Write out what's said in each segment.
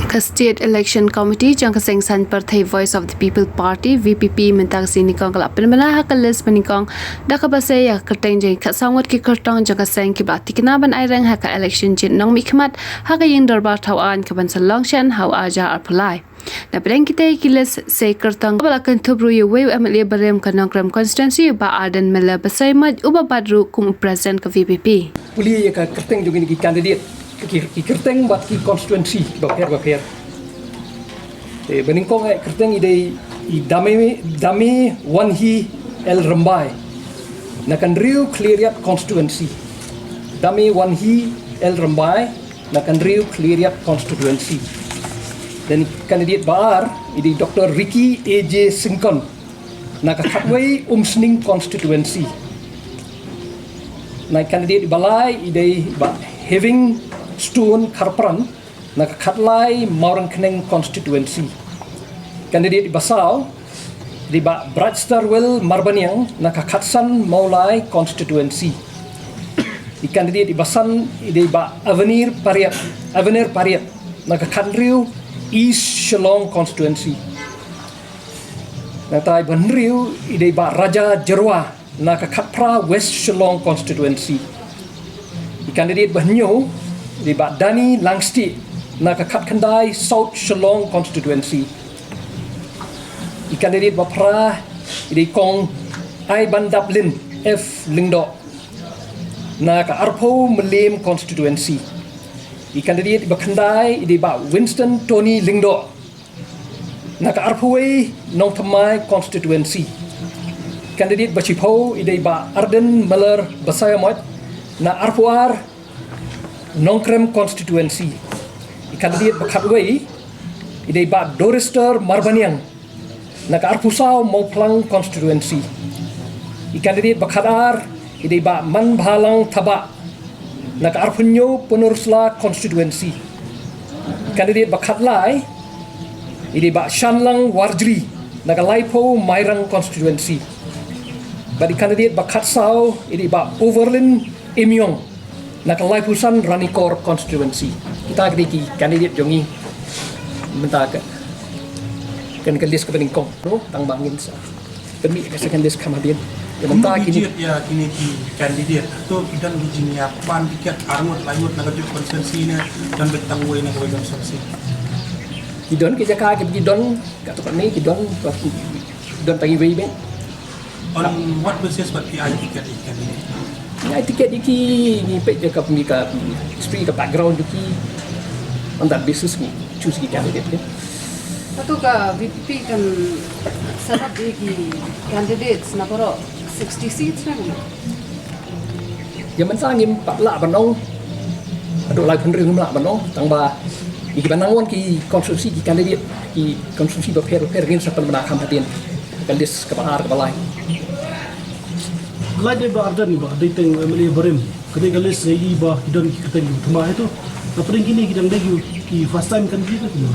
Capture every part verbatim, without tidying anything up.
Ka State Election Committee jong ka seng saiñ pyrthei Voice of the People Party, V P P, mynta ka sngi nyngkong ka la pynbna ha ka list ba nyngkong da kaba sei ïa ka kyrteng jong ki khatsaw ngut ki kyrtong jong ka seng kiba tikna ban aireng ha ka election jied nongmihkhmat ha ka ïing dorbar thaw aiñ kaban sa long shen ha u ar hajar arphew lai. Na pdeng kitei ki list sei kyrtong kaba la kynthup ruh ïa uwei u M L A barim ka Nongkrem constituency, u Bah Ardent Miller Basaiawmoit, uba bat ruh kum u president ka V P P. Pule ïa ka kyrteng jong kine ki candidate, ki, ki kyrteng bad ki constituency bapher bapher. Te ba nyngkong eh kyrteng i dei i Dame, Dame Wanhi L Rymbai na ka Hynriew Khliehriat constituency. Dame Wanhi L Rymbai na ka Hynriew Khliehriat constituency. Then candidate ba ar i dei Doctor Ricky A J Syngkon na ka Khatwei Umsning constituency. Na candidate ba lai i dei Bah Heavingstone Kharpran na ka Khatlai Mawryngkneng constituency. Candidate ba saw i dei Bah Brightstarwell Marbaniang na ka Khatsan Mawlai constituency. I candidate ba san i dei Bah Avenir Pariat, Avenir Pariat na ka Khathynriew East Shillong constituency. Nangta i ba hynriew i dei Bah Raja Jyrwa na ka Khatphra West Shillong constituency. I candidate ba hynñiew i dei Bah Danny Langstieh na ka Khatkhyndai South Shillong constituency. I candidate ba phra i dei Kong Aibandaplin F Lyngdoh na ka Arphew Mylliem constituency. I candidate ba khyndai i dei Bah Winston Tony Lyngdoh na ka Arphew Wei Nongthymmai constituency. Candidate ba shiphew i dei Bah Ardent Miller Basaiawmoit na Arphew Ar Nongkrem constituency. I candidate ba khatwei i dei Bah Dorister Marbaniang na ka Arphew Saw Mawphlang constituency. I candidate ba khatar i dei Bah Manbhalang Thabah na ka Arphew Hynñiew Pynursla constituency. I candidate ba khatlai i dei Bah Shanlang Warjri na ka Laiphew Mairang constituency. Bad i candidate ba khatsaw i dei Bah Overlin Imiong na ka Laiphew San Ranikor constituency. Kita ki dei ki candidate jong ngi mynta ka, kan ka list kaba nyngkong. Tang ba ngin sa pynmih ka second list kham hadien. Ïa mynta kine ki jied ïa kine ki candidate, to ki don ki jingïa pan tiket arngut laingut na ka juh constituency ne don beit tang uwei na kawei constituency? Ki don ki jaka ki don, katto katne ki don, ki don tang iwei beit. On what basis ba phi ai tiket ïa ki candidate? Ngi ai tiket ïa ki, ngi peit ïa ka, ngi ka history, ka background jong ki. On that basis ngi choose ki candidate. Hato ka V P P kan set up ïa ki candidates na baroh sixty seats ne? Ïa mynta ngim pat lah ban ong. Haduh lai pynriew ngim lah ban ong, tang ba ïa kiba nang wan ki constituency, ki candidate ki constituency bapher bapher ngin sa pynbna kham hadien. Ka list kaba ar kaba lai. Lait dei ba ardan ba dei teng M L A barim. Ka dei ka list ïa i ba ki don ki kyrteng ki thma ito. Ka pdeng kine ki dang dei ki first time candidate ki.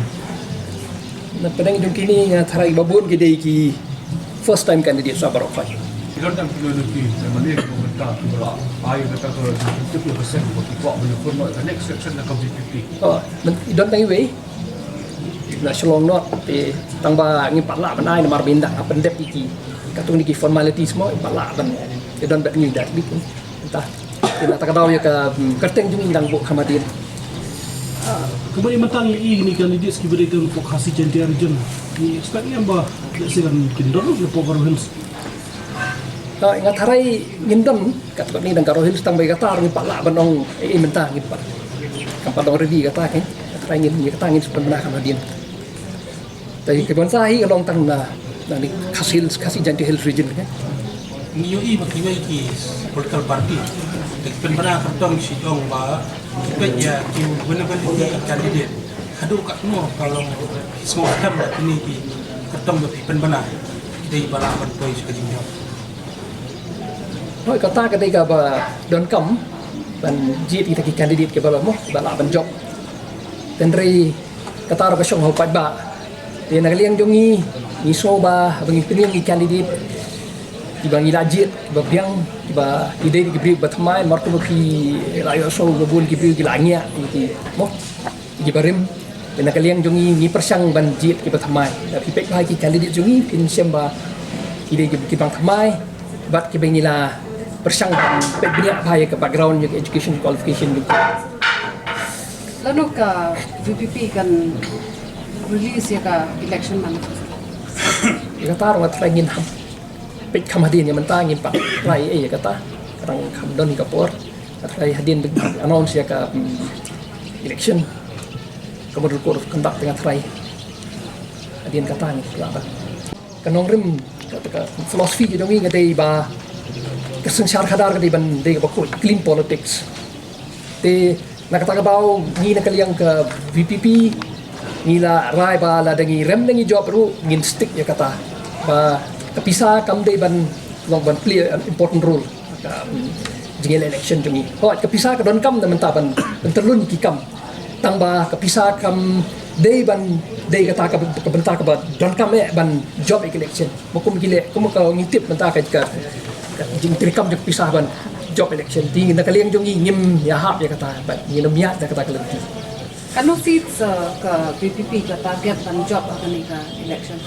Na pdeng jong kine nga tharai ba bun ki dei ki first time candidate sa baroh phai. Ki don tang kine ki M L A ki ba mynta ki ba la ai kata ka tip percent ba ki kwah ba ki pun noh ka next section na ka V P P. Oh, ki don tang iwei. Na Shillong North te tang ba ngim pat lah ban ai namar ba ynda nga pyndep ïa ki, katto katne ki formalities mo, ngim pat lah ban, te don bad ngi da bit mynta. Te na kata ka daw ïa ka, hmm, kyrteng jong ngi dang buh kham hadien. Kumba ïa mynta ngi i ni candidates kiba dei tang pok Khasi Jaintia region. Ngi expect ïa ba lehse kan kin don na pok Garo Hills. Ah, nga tharai ngin don, katto katne dang Garo Hills tang ba ïa kata ruh ngim pat lah ban ong, eh, mynta ngim pat. Kam pat long ready kata, eh. Nga tharai ngin, ïa kata ngin sa pynbna kham hadien. Te kiba sa hi ka long tang na, na ni Khasi Hills, Khasi Jaintia Hills region, eh. Ngi ïohi ba kiwei ki political party te ki pynbna kyrtong sha jong ba ki peit ïa ki winnability candidate. Haduh katno ka long ki sngewthuh ba kine ki kyrtong ba ki pynbna ki dei ba lah ban poi sha ka jingjop. Hooid, kata ka dei kaba donkam ban jied kita ki candidate kiba lah mo, kiba lah ban jop. Hynrei kata ruh ka shong ha u paidbah. Te na ka liang jong ngi, ngi sngew ba haba ngi pynïeng ki candidate kiba ngi la jied, kiba biang, kiba ki dei ki briew ba thymmai, namar kumba phi la ïohsngew ba bun ki briew ki la ngiah ïa ki, mo, ïa ki barim. Na ka liang jong ngi, ngi pyrshang ban jied kiba thymmai. Lada phi peit bha ïa ki candidate jong ngi, phin shem ba ki dei ki, ki bang thymmai bad kiba ngi la pyrshang ban peit bniah bha ïa ka background, ïa ka education qualification jong ki. Lano ka VPP kan release ïa ka election manifesto? Ïa kata ruh nga tharai ngin hap peit kham hadien, ïa mynta ngim pat tharai ei ïa kata. Ka dang kham don ka por. Nga tharai hadien ba announce ïa ka, mm, election, ka Model Code of Conduct, nga tharai hadien kata ngin pyrkhat. Ka nongrim, ka, ka philosophy ka jong ngi ka dei ba ka synshar khadar ka dei ban dei kaba khuid, clean politics. Te na kata ka daw ngi na ka liang ka VPP ngi la rai ba lada ngi rem ne ngi jop ruh ngin stick ïa kata, ba ka pisa kam dei ban long ban play an important role ha ka, mm, jingïaleh election jong ngi. Hooid, ka pisa ka donkam na mynta ban, ban pynlong ki kam. Tang ba ka pisa kam dei ban dei kata ka, ka bynta kaba donkam eh ban jop ïa ka election. Ba kum ki leh, kum ka ngi tip mynta ka, ka, ka jingtreikam jong ka pisa ban jop election. Te na ka liang jong ngi ngim ïahap ïa kata, bad ngin ym ïaid da kata ka lynti. Katno seats, uh, ka VPP ka target ban jop ha kane ka election?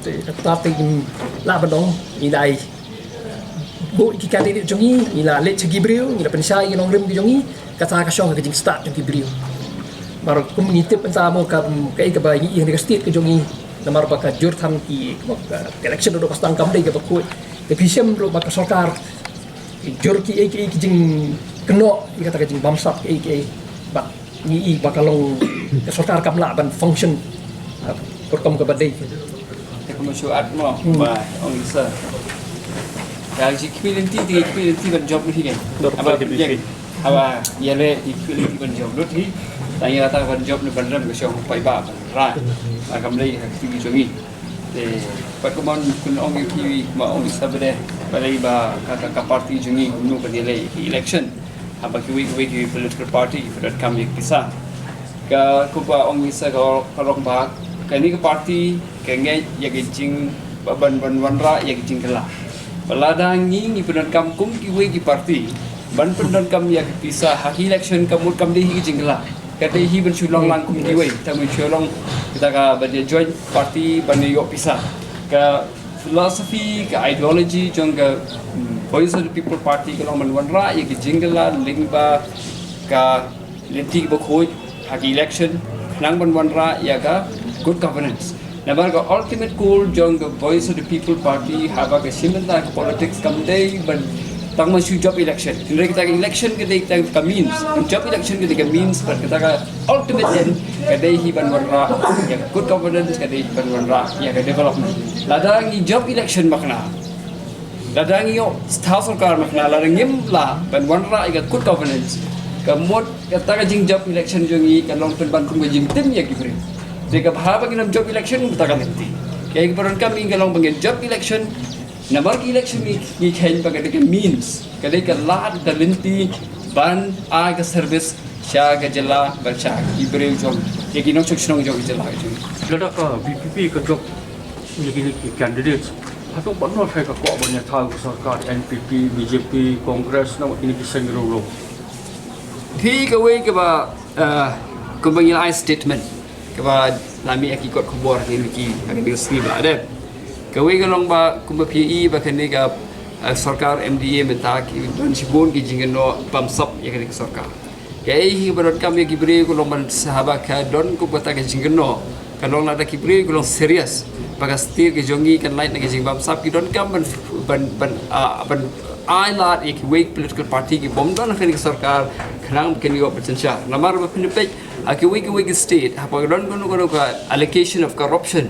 Te kata te ngim lah ban ong, ngi la ai buh ïa ki candidate jong ngi, ngi la leit sha ki briew, ngi la pynshai ïa ki nongrim ki jong ngi, kata ka shong ha ka jingstad jong ki briew. Namar kum ngi tip mynta mo ka, kaei kaba ngi ïeng ha ka state ka jong ngi, namar ba ka jur than ki, ka, ka election ruh ba sdang kam dei kaba khuid. Te phi shem ruh ba ka sorkar ka jur kiei kiei ki jingkynnoh ïa kata ka jingbamsap kiei kiei. Bad ngi i ba ka long ka sorkar kam lah ban function, ah, ka rukom kaba dei. Te kumno shu add mo, hmm, ba ong i sa. Ïa ki khmih lynti, te ki khmih lynti ban jop lut hi kan. Dor haba pynjeng, haba ïaleh ki khmih lynti ban jop lut hi. Tang ïa kata ban jop ne ban rem ka shong paidbah ban rai. Ba kam dei ha ka kti jong ngi. Te pat kumno, kumno ong ïa phi, ba ong i sa ba dei, ba dei ba kata ka party jong ngi kumno ka dei leh ki election. Haba kiwei kiwei ki political party ki pyndonkam ïa ki pisa. Ka, kumba ong i sa ka, ka long ba kane ka party ka ngeit ïa ka jing, ba ban, ban wanrah ïa ka jingkylla. Ba lada ngi, ngi pyndonkam kum kiwei ki party ban pyndonkam ïa ki pisa ha ki election, ka mut kam dei hi ka jingkylla. Ka dei hi ban shu long lang kum kiwei, tang ban shu long kita kaba dei joint party ban ïoh pisa. Ka philosophy, ka ideology jong ka, mm, Voice of the People Party ka long ban wanrah ïa ka jingkylla lyngba ka lynti kaba khuid ha ka election, khnang ban wanrah ïa ka good governance. Namar ka ultimate goal jong ka Voice of the People Party haba ka shim bynta ka politics kam dei ban tang ban shu jop election. Hynrei kata ka election ka dei tang ka means. Jop election ka dei ka means, bad kata ka ultimate end ka dei hi ban wanrah ïa ka good governance, ka dei hi ban wanrah ïa ka development. Lada ngi jop election makna, lada ngi ïoh thaw sorkar makna, lada ngim lah ban wanrah ïa ka good governance, ka mut kata ka jingjop election jong ngi ka long pynban kum ka jingtim ïa ki briew. Te ka bha ba ngin ym jop election, kata ka lynti. Kaei kaba donkam ngi ka long ba ngin jop election, namar ka election ngi, ngi kheiñ ba ka dei ka means, ka dei ka lad, ka lynti ban ai ka service sha ka jylla bad sha ki briew jong, ïa ki nongshong shnong jong ka jylla jong ngi. Lada ka VPP ka jop ïa kine ki candidates, hato ba no thai ka kok ban ïa thaw ka sorkar, NPP, BJP, Congress, na kine ki seng riewlum? Phi, kawei kaba, eh, kumba ngi la ai statement kaba la mih ha ki kot khubor, ha kine ki, ha kine ki sngi ba la dep. Kawei ka long ba kumba phi i ba kane ka, eh, sorkar MDA mynta ki don shibun ki jingkynnoh bamsap ïa kane ka sorkar. Kaei hi ba donkam ïa ki briew ka long ban sa haba ka don kum kata ka jingkynnoh, ka long lada ki briew ka long serious ba ka state ka jong ngi kan lait na ka jingbamsap, ki donkam ban, ban, ban, ah, ban ai lad ïa kiwei political party ki bym don ha kane ka sorkar, khnang ba kin ïoh ban synshar. Namar ba phin peit ha kiwei kiwei ki state, haba ka don kano kano ka allegation of corruption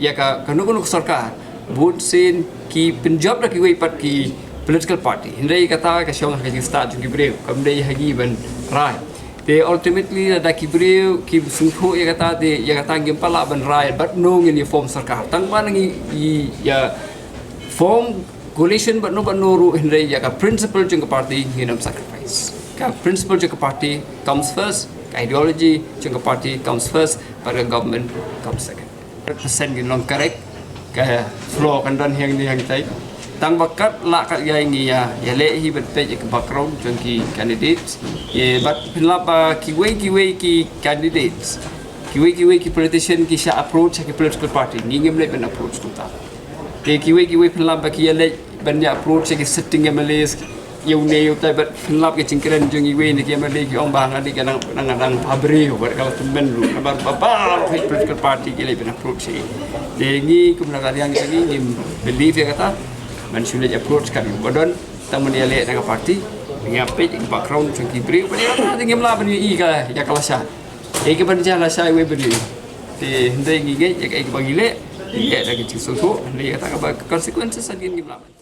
ïa ka, kano kano ka sorkar, bun sien ki pynjop da kiwei pat ki political party. Hynrei kata ka shong ha ka jingstad jong ki briew, kam dei ha ngi ban rai. Te ultimately lada ki briew ki sngewthuh ïa kata, te ïa kata ngim pat lah ban rai bad no ngin ïa form sorkar. Tang ba ngi ïa form coalition bad no bad no ruh, hynrei ïa ka principle jong ka party ngin ym sacrifice. Ka principle jong ka party comes first, ka ideology jong ka party comes first, bad ka government comes second. Hundred percent ngin long correct, ka flaw kan don hangtei hangtei. Tang ba katba lah katba ïai ngi ïa, ïaleh hi ban peit ïa ka background jong ki candidates. Ïa, bad phin lap ba kiwei kiwei ki candidates Kiwei kiwei ki politician ki shah approach ha ki political party, ngi ngim leit ban approach kumta. Te kiwei kiwei pynlap ba ki ïa leit ban ïa approach ha ki sitting M L As, ïa une ïa utai, bad pynlap ki jingkren jong iwei na ki M L A ki ong ba nga dei ka nang nang nang pha briew bad ka la tymmen ruh, namar ba baroh hi political party ki leit ban approach hi. Te ngi kum na ka liang jong ngi ngim believe ïa kata ban shu leit approach kat ïa u ba don, tang ban ïa leh na ka party. Ngi ïa peit ïa ka background jong ki briew bad ïa kata te ngim lah ban ïohi ka ïa ka lashai. Ïa ka ban jia lashai iwei ba dei. Te hynrei ngi ngeit ïa kaei kaba ngi leh, ngi leh da ka jingsngewthuh, hynrei ïa kata kaba consequences agi ngim lah ban.